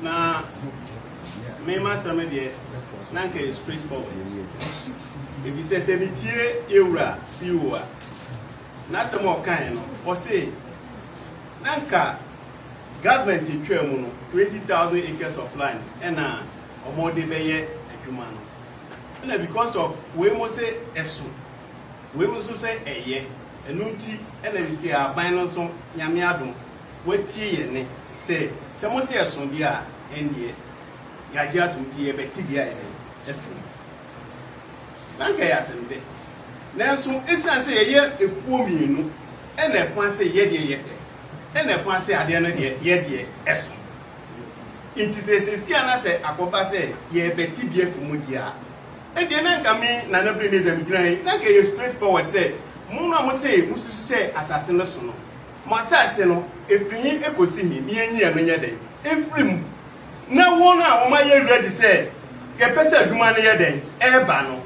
Na mema asɛm deɛ, na nka yɛ straight forward, ebi sɛ metie ewura CEO a, n'asɛm a ɔkae no, ɔse na nka government twaa mu no 20,000 acres of land ɛna ɔmo de bɛyɛ adwuma no, ɛna because of wei mo sɛ ɛso, wei mo nso sɛ ɛyɛ, ɛno nti ɛna sisi aban no nso, Nyame adom, watie yɛn ne sɛ mo sɛ ɛso deɛ a, ɛndeɛ yɛagye atom, nti yɛbɛte bi a yɛde afiri mu. Na nka yɛ asɛm dɛ, nanso ɛsiane sɛ yɛyɛ ekuo mmienu, ɛna ɛfa sɛ yɛdeɛ yɛpɛ, ɛna ɛfa sɛ adeɛ no deɛ yɛdeɛ ɛso, nti sɛ sɛsi ana sɛ akɔba sɛ yɛbɛte bi afi mu deɛ a, ɛdeɛ na nka me Nana Bere ne sɛ megyina yi, na nka yɛ straight forward sɛ mo no a mo sɛ mo susu sɛ asase no so no, mo asase no efiri hi ekosi hi ne yɛnyi ɛno nyɛ dɛn efiri mu, na wɔn a wɔn ayɛ ready sɛ yɛpɛ sɛ adwuma no yɛ dɛn ɛɛba no,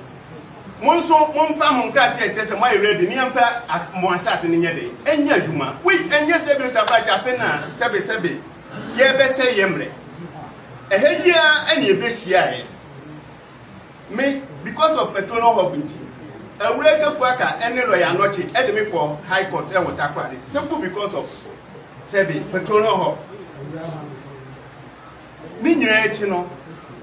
mo nso momfa mo nkrataa kyerɛ sɛ mo ayɛ ready ne yɛmfa mo asase no nyɛ dɛn ɛnyɛ adwuma. Wei ɛnyɛ sɛ bi ntafra kyafe na sɛbe sɛbe yɛbɛsɛ yɛ mmerɛ ɛhɛ yia ɛne yɛbɛhyia yɛ me because of petroleum hub. Nti awura Ekuaka ɛne lawyer Anɔkye ɛde me kɔ High Court ɛwɔ Takoradi simple because of sɛbe petroleum hub. Ne nyinaa akyi no,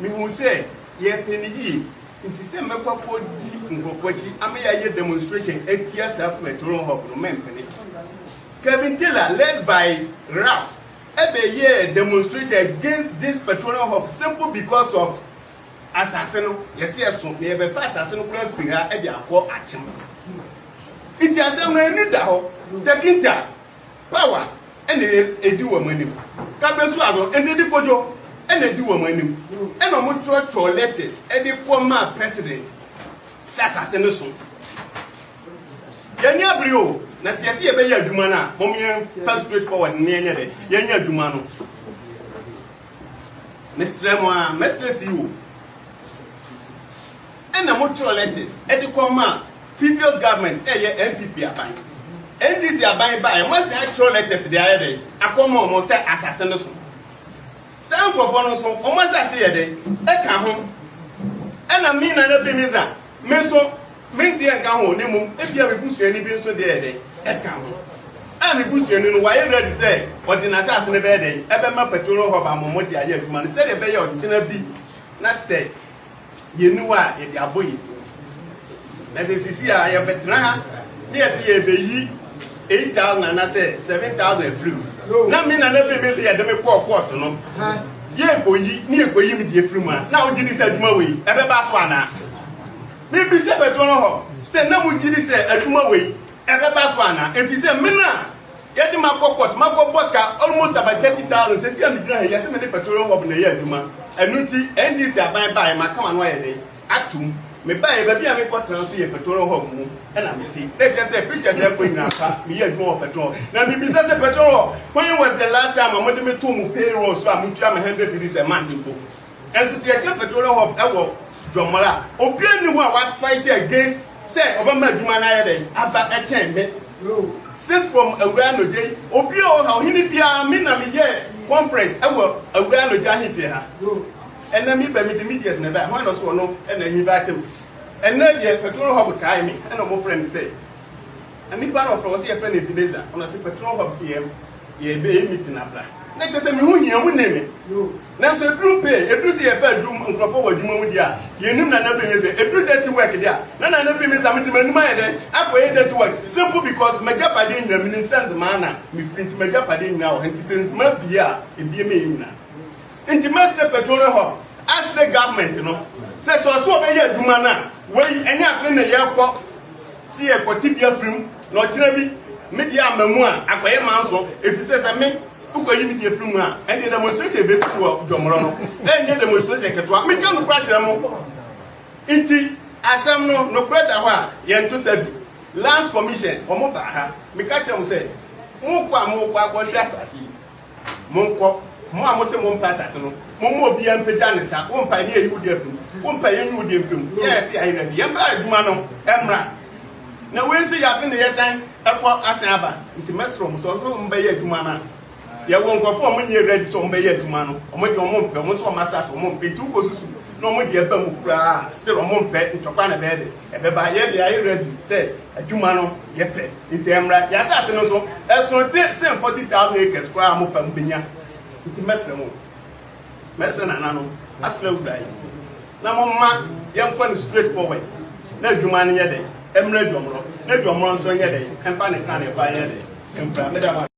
mehu sɛ yɛpɛ ne yie, nti sɛ mɛkɔ akɔ di nkurɔfoɔ akyi ama yɛayɛ demonstration atia saa petroleum hub no, mɛmpene. Kevin Taylor led by Ralph ɛbɛyɛ demonstration against this petroleum hub simple because of asase no yɛsɛ ɛso na yɛbɛfa asase no kora firi ha ɛde akɔ Akyem. Nti asɛm no ani da hɔ, Tekinta Power ɛna edi wɔn anim, Kabresu azo ɛna edi kodwo ɛna edi wɔn anim, ɛna wɔn twerɛtwerɛ letters ɛde kɔ maa president sɛ asase no so. Yɛni abiri o, na sɛ yɛsɛ yɛbɛyɛ adwuma no a, mɔm yɛn fa straight forward ne yɛnyɛ dɛ yɛnyɛ adwuma no. Mesrɛ mo a, mɛsrɛ si o, ɛna mo twerɛ letters ɛde kɔ maa previous government, ɛyɛ NPP aban, NDC aban ba, ɛmo asan atwerɛ letters de ayɛ dɛ akɔ ma ɔmo sɛ asase no so. Saa nkurɔfoɔ no nso, ɔmo asase yɛ dɛ ɛka ho, ɛna mi na ne bi mi sa mi nso mi deɛ nka ho ne mu, ebia mi busuani bi nso deɛ yɛ dɛ ɛka ho a, mi busuani no wayɛ ready sɛ ɔde n'asase no bɛyɛ dɛ ɛbɛma petroleum hub amɔmɔ de ayɛ adwuma no, sɛdeɛ ɛbɛyɛ ɔkyena bi na sɛ yɛni hɔ a, yɛde abɔ yɛ na sɛ sisi a yɛbɛtena ha ne yɛsɛ yɛbɛyi 8,000 anasɛ 7,000 afiri mu, na me na ne bi mi sɛ yɛde me kɔɔ court no, yɛkɔyi ne yɛkɔyi mi deɛ firi mu a, na wogye di sɛ adwuma wei ɛbɛba so anaa? Biribi sɛ bɛtɔ no hɔ sɛ na mogye di sɛ adwuma wei ɛbɛba so anaa? Ɛfiri sɛ me na yɛde ma kɔ court, ma kɔ bɔ ka almost about 30,000. Sɛsi a megyina ha, yɛsɛ me ne petroleum hub na ɛyɛ adwuma. Ɛno nti NDC aban baeɛ, maka ma no ayɛ dɛn atum me baeɛ. Baabi a mekɔ tena nso yɛ petroleum hub mu ɛna mete, na ɛkyerɛ sɛ pictures ɛkɔ nyinaa fa meyɛ adwuma wɔ petrol. Na mebisa sɛ petrol hub, when was the last time a mode me to mo payroll so a motua me 100 cedis a month mpo? Ɛnso sɛ yɛka petroleum hub ɛwɔ Dwɔmɔrɔ a, obiara ni hɔ a wa fight against sɛ ɔbɛma adwuma no ayɛ dɛn aba ɛkyɛn me. Since from Awura Anogye yi, obi a ɔha ɔhene biara, me na meyɛ conference ɛwɔ Awura Anogye ahemfie ha. Ɛnɛ mi bɛ mi de medias na ɛbɛ hɔn na so ɔno ɛna invite me. Ɛnɛ deɛ petrol hub kae me, ɛna ɔmo frɛ me sɛ nipa na ɔfrɛ wɔ sɛ yɛfrɛ no Ebenezer, ɔna sɛ petrol hub sɛ yɛ yɛ bɛ yɛ meeting abra, na kyerɛ sɛ mehu hia mu ne me. Nanso eduru pay, eduru sɛ yɛfɛ aduru nkurɔfoɔ wɔ adwuma mu deɛ a, yɛnim Nana Bere mi sɛ eduru dirty work deɛ a, na Nana Bere mi sɛ mede m'anim ayɛ dɛ akɔyɛ dirty work simple because m'agyapadeɛ nyinaa, menim sɛ nzemaa na mefiri, nti m'agyapadeɛ nyinaa wɔ ha, nti sɛ nzemaa bie a, ebie meyɛ nyinaa. Nti mɛsrɛ petroleum hub, asrɛ government no sɛ ɔsɛ ɔbɛyɛ adwuma no a, wei ɛnyɛ afe na yɛkɔ si yɛkɔ ti bi afirim na ɔkyerɛ bi me deɛ ama mu a akɔyɛ manso, ɛfiri sɛ me wokɔyi me deɛ firi mu a, ɛndeɛ demonstration bɛsi wɔ Dwɔmorɔ no, ɛnyɛ demonstration ketewa. Meka nokora kyerɛ mo. Nti asɛm no nokorɛ da hɔ a, yɛnto sa bi. Lands Commission ɔmo baa ha, meka kyerɛ mo sɛ mokɔ a, mokɔ akɔhwɛ asase yi, monkɔ. Mo a mo sɛ mompɛ asase no, momma obiara mpagya ne nsa. Wompa ne yɛyi wo deɛ afiri mu, wompa yɛnyi wo deɛ mfiri mu. Yɛyɛ sɛ yɛayɛ ready, yɛmfa adwuma no mmra. Na wei nso yɛafe ne yɛsan ɛkɔ asan aba, nti mɛsrɛ mo sɛ ɔsɛ mo bɛyɛ adwuma no a. Yɛwɔ nkurɔfoɔ a wɔnyɛ ready sɛ wɔbɛyɛ adwuma no, wɔn deɛ wɔn mpɛ, wɔn nso wɔn asase wɔn mpɛ, nti wokɔ susu na wɔn deɛ ɛba mu koraa still wɔn mpɛ, ntɔkwa na ɛbɛyɛ de ɛbɛba. Yɛ deɛ ayɛ ready sɛ adwuma no yɛpɛ, nti ɛmra yɛ asase no so ɛso te sɛ 40,000 acres koraa a mo pɛ mo bɛnya. Nti mɛsrɛ mo, mɛsrɛ nana no asrɛ wura yi na mo ma yɛnkɔ no straight forward na adwuma no nyɛ dɛ ɛmmerɛ dwɔmorɔ na dwɔmorɔ nso nyɛ dɛ ɛmfa ne kra ne ɛba nyɛ dɛ ɛmfra meda mo.